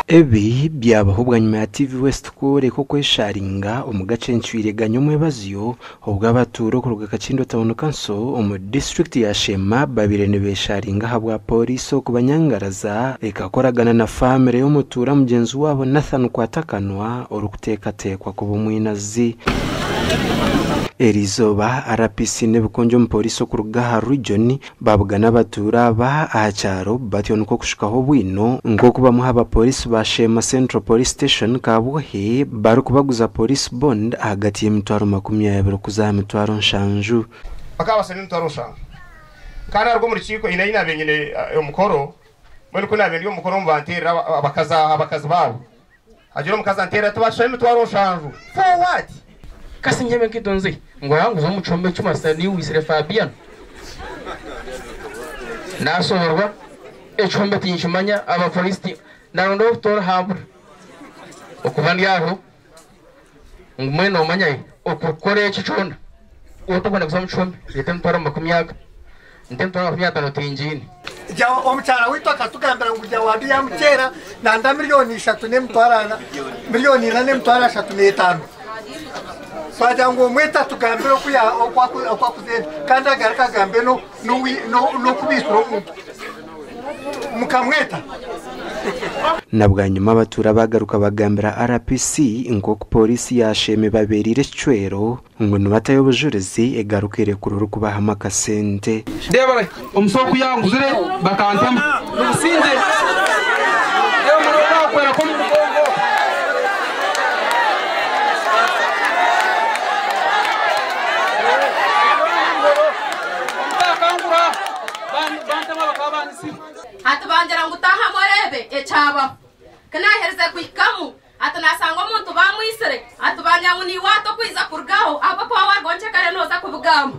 Ebi byabaho bwanyima ya TV West kworeka okwesharinga omu gacencwire ga nyomwebazyo obwo abatuura okuruga Kakindo Town Council omu disiturikiti ya Sheema babaire nibesharinga ahabwa Pooriisi okubanyangaraza ekakoragana na faamire y'omutuura mugyenzi waabo Nathan Kwatakanwa orikuteekateekwa kuba omwinazi. Eriizooba, RPC n'ebikonjo omu Pooriisi okuruga aha Region Babugana abatuura aba aha kyaro batyo nikwo kushukaho obwino nk'oku bamwe aha bapoorisi ba Sheema Central Police Station Kabwohe barikubaguza Police Bond ahagati y'emitwaro 20 kuza aha mitwaro 70. Bakaba basaba emitwaro 70. Nkaba naruga omu rukiiko haine ahi naabaire nyine omukoro, mbwenu ku naabaire ndi omu mukoro nibanteerera abakazi abakazi baabo. Hagira omukazi anteerera ati, Bashaba emitwaro 70. For what? Kasi nyebe nkaito nze ngu ahanguza omu kihome ky'omasita niiwe oitsire Fabiano? Naasoborwa, ekihome tinkimanya, abapoliisi ti, naronda ow'okutoora hambura. Okuba ndi aho ngu mbwenu noomanya okukora eki kyona otakwenda kuza omu kihome reeta emitwaro makumi aga. Nte emitwaro 50 tingiine. Omukyara waitu akatugambira ngu Jawadi yamuteera nanda 3,000,000 n'emitwaro ana, 4,000,000 n'emitwaro 35. Twagira ngu omwete atugambire oku ya- oku aku- oku akuzenda kandi agaruke agambe no- n'owi- no- n'okubiisura omuntu. Mukamweta? Na bwanyima abatuura baagaruka bagambira RPC nk'oku pooriisi ya Sheema ebabeereire ekicwero Ngu nibatayo obujurizi egaruka erekura orikubahamu akasente. Reeba omusi oku yanguzire bakantema. Nibusingye. Reeba omuriro gwakwera kw'omu mugongo. Omutakangura bantema bakaba banyitsire. Hati bangira ngu taahamu oreebe ekyabaho. Ku naaherize kuhikamu, Ati naashanga omuntu baamwitsire, ati bamanya ngu niiwe ati okwija kurugaho ahabw'okuba waarugaho nkyekare nooza kubigamba.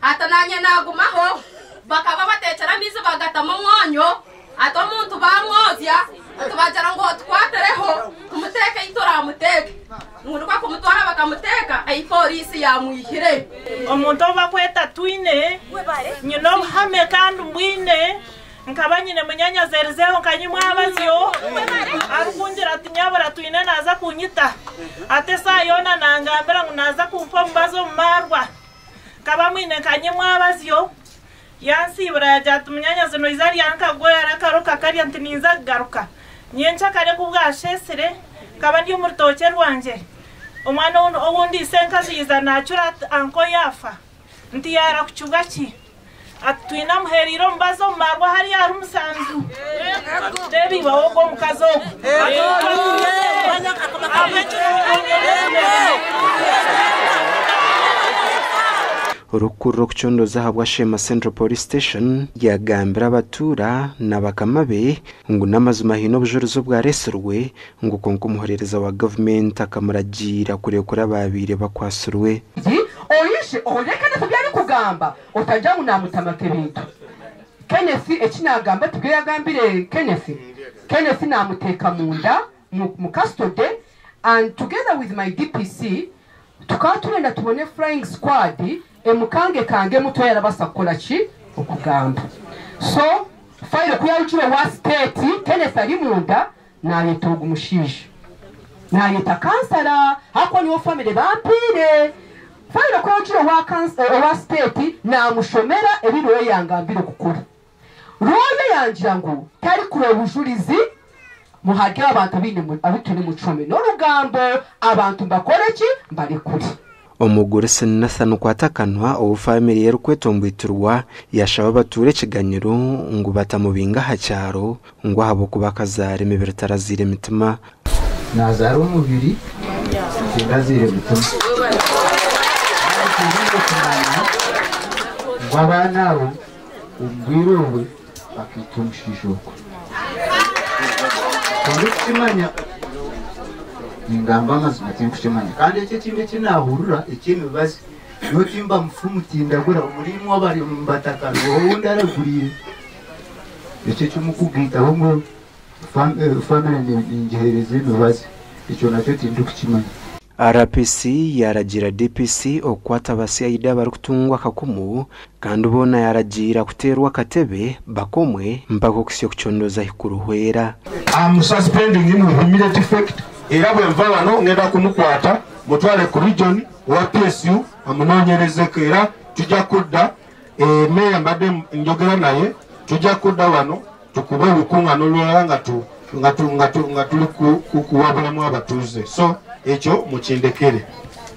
Ati naanye naagumaho, bakaba bateekyire amaizi baagatamu omwonyo, ati omuntu baamwozya, ati baagira ngu otukwatireho tumuteeke ei turaamuteeke. Ngu nikwo kumutwara bakamuteeka ei pooriisi yaamwihire. Omuntu ou bakweta Twine, nyine obuhame kandi mbwine. Nkaba nyine munyaanyazi Erizeo nkanyimwabazyo, arikungira ati, Nyabura Twine naaza kunyita. Ati eshaaha yoona nangambira ngu naaza kumpa omubazi omu maarwa. Nkaba mwine nkanyimwabazyo, yansiibura yaagira ati, Munyaanyazi noija rya nkagwera akaro kakarya nti ninza kugaruka. Nyencakare ku bwasheesire, nkaba ndi omu rutookye rwangye, omwana ou ndiise enkazi yaija naacura ati, Anko yaafa. Nti yaarakucubwa ki? Ati twine amuhereire omubazi omu marwa hariya ahari Musanju. Reeba iba w'ogwo omukazi ogwo. Orikukurira okucondooza ahabwa Sheema Central Police Station yagambira abatuura na bakama be ngu n'amazima haine obujurizi obwaretsirwe ngu kwonka omuhorereza wa gavumenti akamuragiira kurekura abaabaire bakwatsirwe. Oije ohurire Kenneth ebi arikugamba otagira ngu namutamaka ebintu. Kenneth eki nagamba tibyo yagambire Kenneth. Kenneth namuteeka munda mu custody and together with my DPC tukaba turenda tubone flying squad emukangekange emutware arabasa kukora ki? Okugamba. So file kuyarugire owa state Kenneth ari munda Naayeta ogu mushaija. Naayeta kansara ahakuba niwe famire bampiire. Fayiro ku ogira owa owa siteeti naamushomera ebi rooya yangambire kukora. Rooya yangira ngu tarikureeba bujurizi muhage abantu abu twine mucome n'orugambo abantu mbakore ki? Mbarekure. Omugurusi Nathan Kwatakanwa ou faamire ye erikwetombwitirwa yaashaba abatuura ekiganyiro ngu batamubinga aha kyaro ngu ahabw'okuba akazaara emibiri tarazaire mitima. Naazaara omubiri tindazaire mutima. Kandi twine kumanya ngu abaana abo omu bwire obwe bakaitwa omushaija ogwo. Tindikukimanya, ningamba amazima tinkukimanya. Kandi eki ekindi eki naahurira eky'emibazi, nyowe timba mufumu tindagura, omuriimwe abari omu bataka n'oha ou ndaraguriire? Ekyo eki murikugaitaho ngu famire ningiheereza emibazi, ekyo nakyo tindikukimanya. RPC yaaragiira DPC okukwata aba CID abarikutungwa akakumu kandi boona yaaragiira kuteerwa akatebe bakomwe mpaka okuhitsya okucondooza ahi kuruhwera. Am suspending him with immediate effect. Era bwe nva wano ngenda kumukwata mutwale ku region wa PSU amunoonyerezeko era tujja kudda eh, meeya mbadde njogera naye tujja kudda wano tukube olukuŋŋaana olulala nga tu nga tu nga tu nga tuli kuwabulamu abatuuze so ekyo mukindekere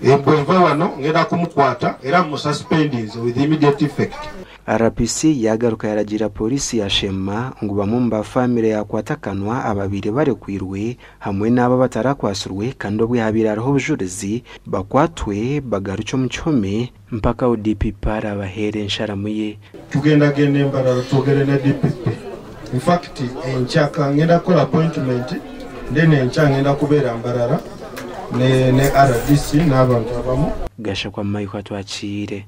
eh, bwe nva wano ngenda kumukwata era mususpendinze with immediate effect. RPC yagaruka yaragiira Pooriisi ya Sheema ngu bamwe omu ba faamire ya Kwatakanwa ababaire barekwirwe hamwe n'abo abatarakwasirwe kandi obwe habaire hariho obujurizi bakwatwe bagarukye omu kihome mpaka ahu DPP araabaheere ensharamu ye. Tugendagenda e Mbarara twogere ne DPP. Infact enkya ngenda kukola appointment then enkya ngenda kubeera Mbarara ne, ne RDC n'abantu abamu. Gashakwa Maihwa Twakiire.